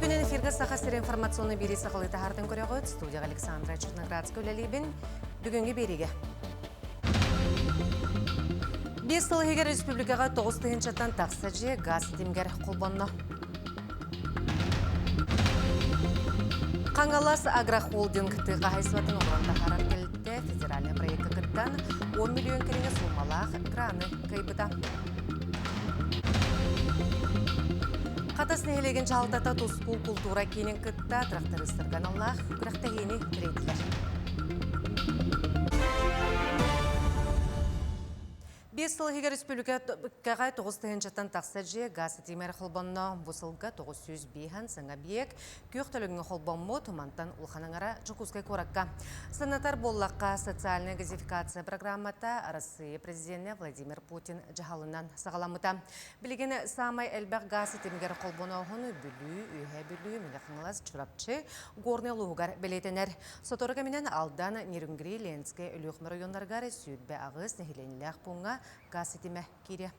күнүн эфиргэ Саха сири информационный биэрии сахалыы таһаартан көрөҕүт. Студияҕа Александра Черноградская үлэлиибин. Бүгүҥҥү биэриигэ. Биэс сыл иһигэр республикаҕа 9 тыһыынчаттан тахса дьиэ газ ситимигэр холбонно. Хаҥалас агрохолдинг тыа хаһайыстыбатын оҥорон таһаарар тэрилтэ федеральнай проекка кыттан 10 миллион кэриҥэ суумалаах граны кыайбыта. Хатас нэһилиэгин дьаһалтата Тускул култуура киинин кытта трактористарга аналлаах күрэхтэһиини тэрийдилэр. Биэс сыл иһигэр республикаҕа 9 тыһыынчаттан тахса дьиэ газ ситимэр холбонно. Бу сылга 905 саҥа объект күөх төлөҥҥө холбоммут, мантан улахан аҥара Дьокуускай куоракка. Санатар буоллахха, социальная газификация программата Арассыыйа президенэ Владимир Путин дьаһалынан саҕаламмыта. Билигин саамай элбэх газ ситимигэр холбонооһун Бүлүү, Үөһээ Бүлүү, Мэҥэ Хаҥалас, Чурапчы, Горнай улууһугар бэлиэтэнэр. Сотору кэминэн Алдан, Нерюнгри, Ленскэй, Өлүөхүмэ оройуоннарыгар 28 нэһилиэнньэлээх пууҥҥа газ ситимэ киириэ.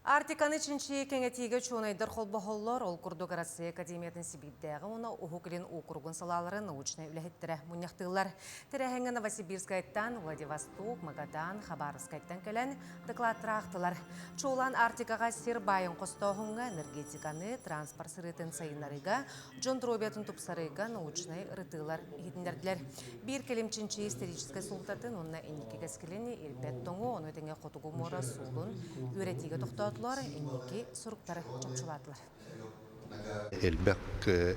Арктиканы чинчийии кэҥэтиигэ учуонайдар холбоһоллор. Ол курдук Арассыыйа Академиятын Сибиирдээҕи уонна Уһук Илин уокуругун салааларын научнай үлэһиттэрэ мунньахтыыллар. Тэрээһиҥҥэ Новосибирскайтан, Владивосток, Магадан, Хабаровскайтан кэлэн докладтары аахтылар. Чуолаан Арктикаҕа сир баайын хостооһуҥҥа, энергетиканы, транспорт сырыытын сайыннарыыга, дьон доруобуйатын тупсарыыга научнай ырытыылар иһитиннэрдилэр. Биир кэлим чинчийии историческай суолтатын уонна инники кэскилин ирбэт тоҥу, ону тэҥэ Хотугу муора суолун үөрэтиигэ тохтоотулар, инники соруктары чопчулаатылар. Элбэх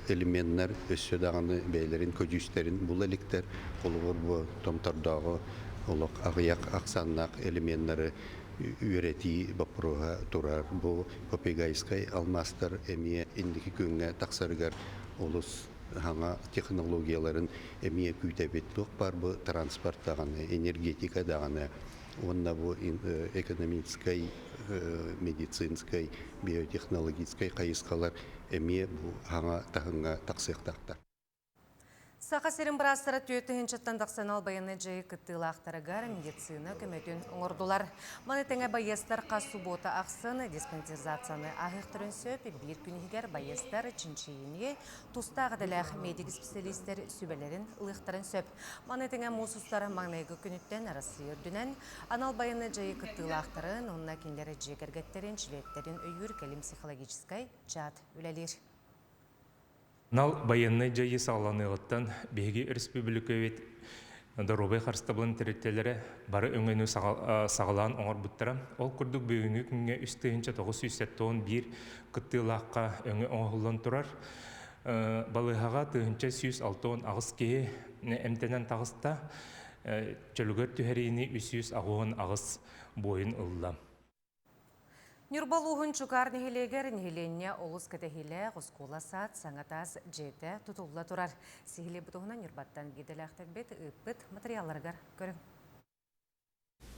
элеменнэр өссө даҕаны бэйэлэрин көдьүүстэрин була иликтэр. Холобур, бу томтордооҕу олох аҕыйах ахсааннаах элеменнары үөрэтии боппуруоһа турар. Бу Попегайскай алмаастар эмиэ инники күҥҥэ тахсарыгар олус саҥа технологияларын эмиэ күүтэбит. Туох баар бу транспорт даҕаны, энергетика даҕаны уонна бу экономическай, медицинскэй, биотехнологическай хайысхалар эмиэ бу саҥа таһымҥа тахсыахтаахтар. Саха сирин быраастара 4 тыһыынчаттан тахса анал байыаннай дьайыы кыттыылаахтарыгар медицина көмөтүн оҥордулар. Маны тэҥэ байыастар хас субуота ахсын диспансеризацияны ааһыахтарын сөп. Биир күн иһигэр байыастар чинчийиини тустаах идэлээх медик-специалистэр сүбэлэрин ылыахтарын сөп. Маны тэҥэ муус устар маҥнайгы күнүттэн Арассыыйа үрдүнэн анал байыаннай дьайыы кыттыылаахтарын уонна кинилэр дьиэ кэргэттэрин, чилиэттэрин өйүүр кэлим психологическай чат үлэлиир. Анал байыаннай дьайыы саҕаланыаҕыттан биһиги өрөспүүбүлүкэбит доруобай харыстабылын тэрилтэлэрэ бары өҥөнү саҕалаан оҥорбуттара. Ол курдук бүгүҥҥү күҥҥэ 3971 кыттыылаахха өҥө оҥоһуллан турар. Балыыһаҕа 1168 киһи эмтэнэн таҕыста. Чөлүгэр түһэриини 388 буойун ылла. Ньурба улууһун Чукаар нэһилиэгэр нэһилиэнньэ олус кэтэһиилээх оскуола-саад саҥа таас дьиэтэ тутулла турар. Сиһилии бу туһунан Ньурбаттан биирдэлээхтэрбит ыыппыт матырыйаалларыгар көрүҥ.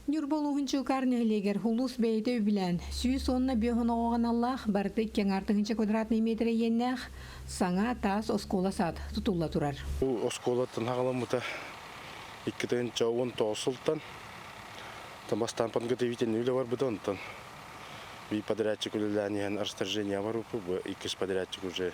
Ньурба улууһун Чуукаар нэһилиэгэр улуус бэйэтэ үбүлээн, 115 оҕоҕо аналлаах барыта икки аҥаар тыһыынча квадратнай миэтэрэ иэннээх саҥа таас оскуола-саад тутулла турар. Бу оскуолаттан хаҕаламмыта 2019 сылтан Бастаан подготовительный үлэ барбыта, онтон биир подрядчик үлэлээн иһэн расторжение барбыппыт, бу иккис подрядчик уже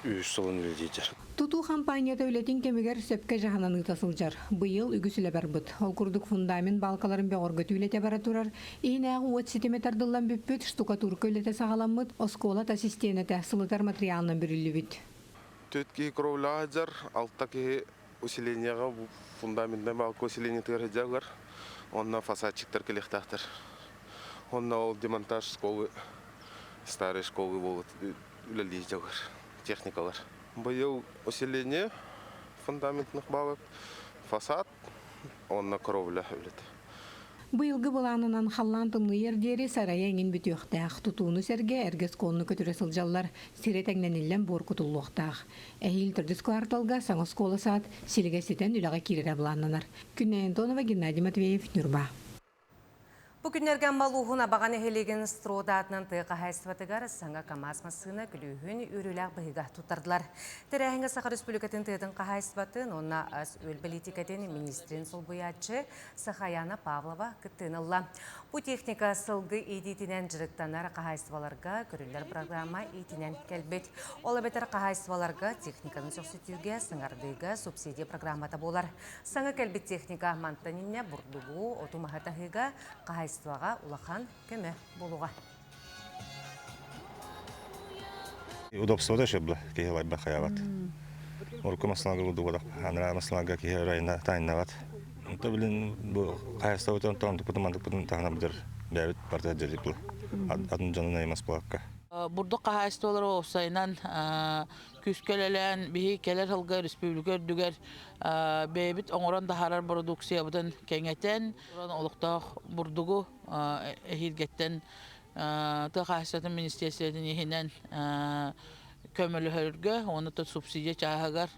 үһүс сылын үлэлиир. Тутуу хампаанньата үлэтин кэмигэр сөпкө дьаһанан ыыта сылдьар. Быйыл үгүс үлэ барбыт. Ол курдук фундамент баалкаларын бөҕөргөтүү үлэтэ бара турар. Иһинээҕи уот ситимэ тардыллан бүппүт, штукатурка үлэтэ саҕаламмыт, оскуола тас истиэнэтэ сылытар матырыйаалынан бүрүллүбүт. Түөрт киһи кровляҕа сылдьар, алта киһи усилениеҕа фундаментнай балка усилениетыгар сылдьаллар уонна фасадчиктар кэлиэхтээхтэр. Уонна ол демонтаж школы, старой школы буолбут үлэлии сылдьаллар техникалар. Быйыл усиление фундаментных балок, фасад уонна кровля үлэтэ. Быйылгы былаанынан халлаан тымныйар диэри сарайа эҥин бүтүөхтээх. Тутууну сэргэ эргэ оскуоланы көтүрэ сылдьаллар. Сирэ тэҥнэниллэн буор кутуллуохтаах. Эһиил төрдүс кварталга саҥа оскуола-саад силигэ ситэн үлэҕэ киирэрэ былааннанар. Күннэй Антонова, Геннадий Матвеев, Ньурба. Бу күннэргэ Амма улууһун Абаҕа нэһилиэгин Строд аатынан тыа хаһаайыстыбатыгар саҥа КАМАЗ массыына күлүүһүн үөрүүлээх быһыыга туттардылар. Тэрээһиҥҥэ Саха Республикатын тыатын хаһаайыстыбатын уонна ас-үөл бэлиитикэтин министрин солбуйааччы Сахаяна Павлова кыттыыны ылла. Бу техника сылгы иитиитинэн дьарыктанар хаһаайыстыбаларга көрүллэр программа иитинэн кэлбит. Ол эбэтэр хаһаайыстыбаларга техниканы сөхсүтүүгэ, саҥардыыга субсидия программата буолар. Саҥа кэлбит техника мантан инньэ бурдугу, оту-маһы таһыыга хаһаайыстыбаҕа улахан көмө буолуоҕа. Удобство да шөблө киһи лайба хаябат. Урукку маслага удубадах, анара маслага киһи райна тайнабат. Онто билин бу хаһаайыстыбытын тондукпутун мандыкпытын таһынан быдыр бэйэбит барыта дьэлик бу. Атын дьонун аймас буолакка. Бурдук хаһаайыстыбалара уопсайынан күүскэ үлэлээн, биһи кэлэр сылга республика үрдүгэр бэйэбит оҥорон таһаарар бородууксуйабытын кэҥэтэн, олохтоох бурдугу эһиилгэттэн тыа хаһаайыстыбатын министиэристибэтин иһинэн көмөлөһөргө уонна субсидия чааһыгар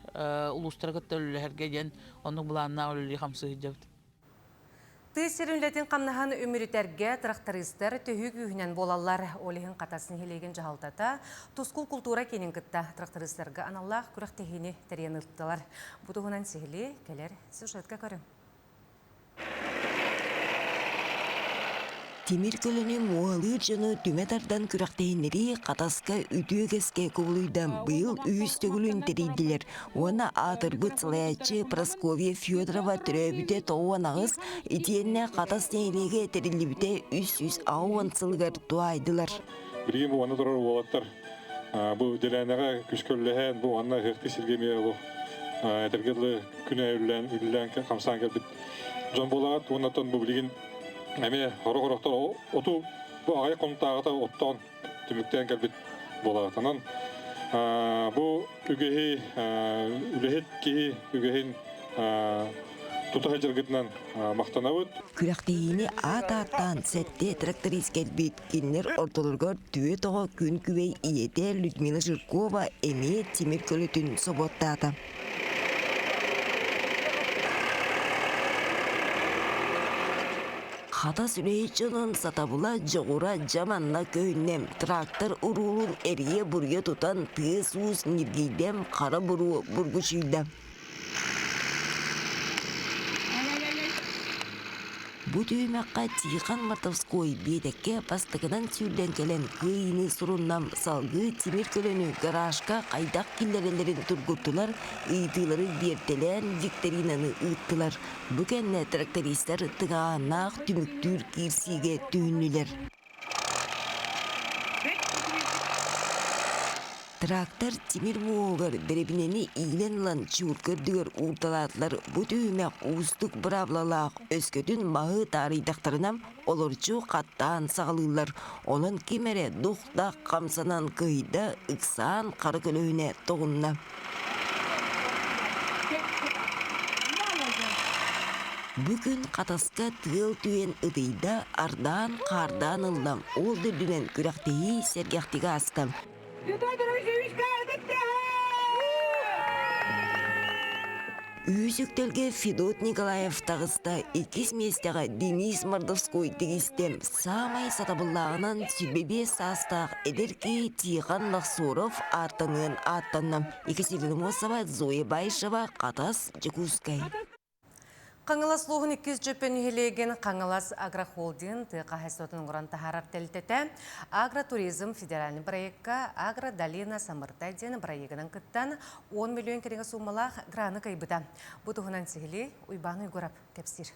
улуустары кытта үлэлэһэргэ диэн оннук былааннаах үлэлии хамсыы сылдьабыт. Тыа сирин үлэтин хамнаһын үмүрүтэргэ тырахтарыыстар төһүү күүһүнэн буолаллар. Ол иһин Хатас нэһилиэгин дьаһалтата Тускул култуура киинин кытта тырахтарыыстарга аналлаах күрэхтэһиини тэрийэн ыыттылар. Бу туһунан сиһилии кэлэр сюжетка көрүҥ. Тимир көлөнү муоһалыыр дьону түмэ тардан күрэхтэһиннэрии Хатаска үтүө кэскэ кубулуйда. Быйыл үһүс төгүлүн тэрийдилэр уонна аатырбыт салайааччы Прасковья Федорова төрөөбүтэ 98, итиэннэ Хатас нэһилиэгэ тэриллибитэ 360 сылыгар туһаайдылар. Билигин бу манна турар уолаттар бу дэлээнэҕэ күскэ үллэһэн, бу манна ыһыахтыы сиргэ эмиэ олох этэргэ дылы күнэ үллээн, үллээн хамсаан кэлбит дьон буолаҕыт. Уонна оттон бу билигин эмиэ хорох-хорохтор оту бу аҕай хонтааҕыта оттоон түмүктээн кэлбит буолаҕыт. Онон бу үгэһи үлэһит киһи үгэһин тута сылдьаргытынан махтанабыт. Күрэхтэһиини аат ааттаан сэттэ тракторист кэлбит. Кинилэр ортолоругар түөрт оҕо күн күбэй ийэтэ Людмила Жиркова эмиэ тимир көлөтүн собуоттаата. Хатас үлэһит дьонун сатабыла, дьоҕура дьаманна көһүннэм, трактор уруулун эрийэ-буруйа тутан тыас-уус ньиргийдэм, хара буруо бургучуйда. Бу түһүмэххэ Тихон Мартовской биэтэккэ бастакынан сүүрдэн кэлэн кыайыыны суруннам салгыы тимир көлөнү гаражка хайдах киллэрэллэрин тургуттулар, ыйытыылары биэртэлээн викторинаны ыыттылар. Бу кэннэ трактористар тыҥааһыннаах түмүктүүр киирсиигэ түһүннүлэр. Трактор тимир муоһугар бэрэбинэни иилэн ылан чуурка үрдүгэр уурталаатылар. Бу түһүмэх уустук быраабылалаах, өскөтүн маһы таарыйдахтарына олорчу хаттаан саҕалыыллар. Онон ким эрэ дух-дах хамсанан кыһыйда, ыксаан хара көлөһүнэ тоҕунна. Бу күн Хатаска тыал түһэн ытыйда, ардаан, хаардаан ылла. Ол да үрдүнэн күрэхтэһии сэргэхтик ааста. Үһүс үктэлгэ Федот Николаев таҕыста, иккис миэстэҕэ Денис Мордовской тигистэ. Саамай сатабыллааҕынан 25 саастаах эдэр киһи Тихон Нахсоров ааттаныан ааттанна. Екатерина Мосова, Зоя Баишева, Хатас, Дьокуускай. Хаҥалас улууһун иккис Дьөппөн нэһилиэгин Хаҥалас агрохолдинг тыа хаһаайыстыбатын оҥорон таһаарар тэрилтэтэ Агротуризм федеральный проекка Агродолина Самыртай диэн бырайыагынан кыттан 10 миллион кэриҥэ суумалаах граны кыайбыта. Бу туһунан сиһилии Уйбаан Уйгурап кэпсиир.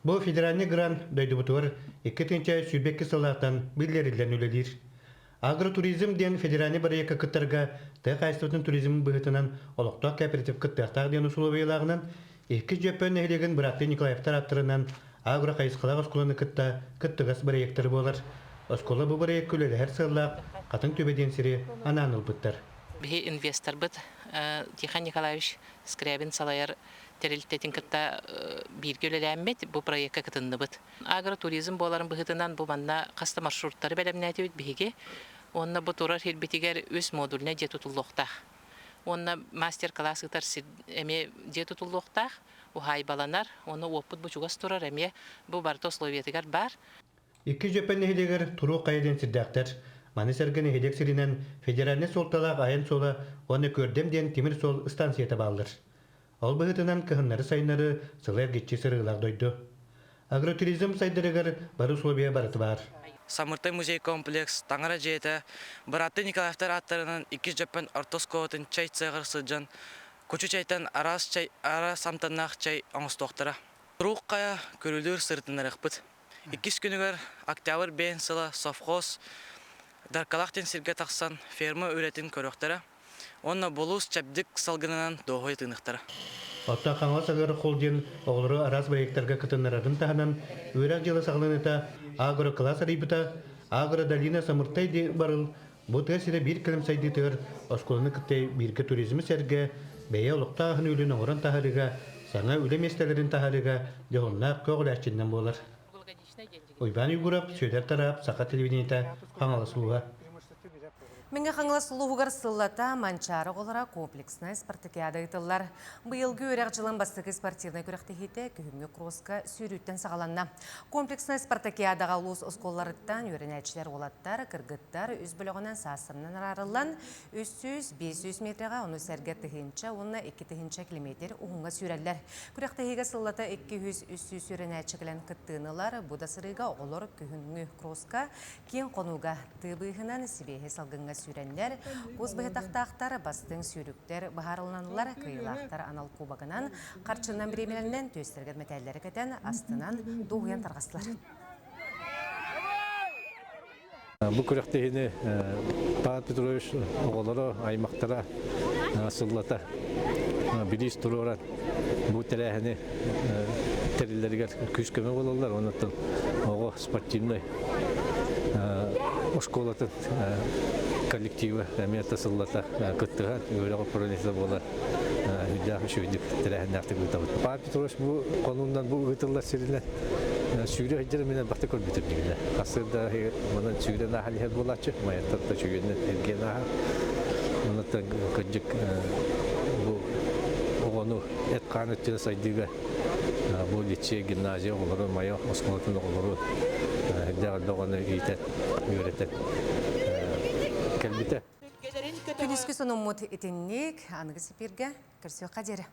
Бу федеральный грант дойдубутугар 2022 сыллаахтан биллэриллэн үлэлиир. Агротуризм диэн федеральный бырайыакка кыттарга тыа хаһаайыстыбатын туризмын быһыытынан олохтоох кооператив кыттыахтаах диэн усулуобуйалааҕынан Иккис Дьөппөн нэһилиэгин бырааттыы Николаевтар ааттарынан агро хайысхалаах оскуоланы кытта кыттыгас бырайыактары буолар. Оскуола бу бырайыакка үлэлэһэр сыаллаах Хатыҥ Түбэ диэн сири анаан ылбыттар. Биһи инвесторбыт Тихон Николаевич Скрябин салайар тэрилтэтин кытта бииргэ үлэлээммит бу проекка кытынныбыт. Агротуризм буоларын быһыытынан бу манна хас да маршруттары бэлэмнээтибит биһиги. Уонна бу турар сирбитигэр үс модульнай дьиэ тутуллуохтаах. Уонна мастер-класс ыытар сир эмиэ дьиэ тутуллуохтаах. уһаайбаланар, уонна уоппут бу чугас турар эмиэ бу барыта условиятыгар баар. Икки Дьөппөн нэһилиэгэр Туруок хайа диэн сирдээхтэр. Маны сэргэ нэһилиэк сиринэн федеральнай суолталаах айан суола уонна Күөрдэм диэн тимир суол станцията бааллар. Ол быһыытынан кыһыннары-сайыннары сылы эргиччи сырыылаах дойду. Агротуризм сайдарыгар бары условия барыта баар. Самыртай музей-комплекс, Таҥара дьиэтэ, бырааттыы Николаевтар ааттарынан иккис Дьөппөн орто оскуолатын чэй цеҕар сылдьан кучу чэйтэн араас чэй, араас амтаннаах чэй оҥостуохтара. Турук хайа көрүлүүр сырытыннарыахпыт. Иккис күнүгэр Октябрь бэйэн сыла совхоз Даркалаах диэн сиргэ тахсан ферма үлэтин көрүөхтэрэ уонна булуус чэбдик салгынынан дуоһуйа тыыныахтара. Оттон Хаҥалас Агар холдинг оҕолору араас бырайыактарга кытыннарарын таһынан, үөрэх дьыла саҕаланыыта агро-кылаас арыйбыта, агро-долина Самыртай диэн барыл бу тыа сирэ биир кэлим сайдыытыгар оскуоланы кытта бииргэ туризмы сэргэ бэйэ олохтоох аһын-үөлүн оҥорон таһаарыыга, саҥа үлэ миэстэлэрин таһаарыыга дьоһуннаах көҕүлээччинэн буолар. Уйбаан Уйгуров, Сүөдэр Тараап, Саха телевидениетэ, Хаҥалас улууһа. Мэҥэ Хаҥалас улууһугар сыллата Манчаары оҕолоро комплекснай спартакиада ыытыллар. Быйылгы үөрэх дьылын бастакы спортивнай күрэхтэһиитэ күһүҥҥү кросска сүүрүүттэн саҕаланна. Комплекснай спартакиадаҕа улуус оскуолаларыттан үөрэнээччилэр уолаттар, кыргыттар үс бөлөҕүнэн саастарынан араарыллан 300-500 метрэҕэ, ону сэргэ тыһыынча уонна 2 тыһыынча километр уһуҥҥа сүүрэллэр. Күрэхтэһиигэ сыллата 200-300 үөрэнээччи кэлэн кыттыыны ылар. Бу да сырыыга оҕолор күһүҥҥү кросска Киэҥ хонууга тыы быыһынан сибиэһи салгыҥҥа сүүрэннэр, кус быһытахтаахтар, бастыҥ сүүрүктэр быһаарыланаллар, кыайыылаахтар анал кубогынан, харчынан бириэмэлэринэн түөстэригэр мэтээллэри кэтэн, астынан, дуоһуйан тарҕастылар. Бу күрэхтэһиини Павел Петрович оҕолоро, аймахтара сыллата бириис туруоран бу тэрээһини тэриллэригэр күүс-көмө буолаллар. Онон оҕо спортивнай оскуолатын коллектива эмиэ сыллата кыттыһан үөрэх управлениета буолар үрдээх үчүгэйдик тэрээһиннээхтик ыытабыт. Павел Петрович бу хонуунан бу ыытыллар сиринэн сүүрэ сылдьар мин элбэхтик көрбүтүм дигилэ. Хасырда манан сүүрэн ааһан иһэр буолааччы, майаттан да үчүгэннэн эргиэн ааһар. Онон кырдьык бу оҕону эт-хаан өттүнэн сайдыыга бу лицей, гимназия оҕолору, Майа оскуолатын оҕолору элбэх элбэх оҕону иитэн, үөрэтэн кэлбитэ. Күнүскү сонуммут итинник аныгы сипиргэ көрсүөххэ диэри.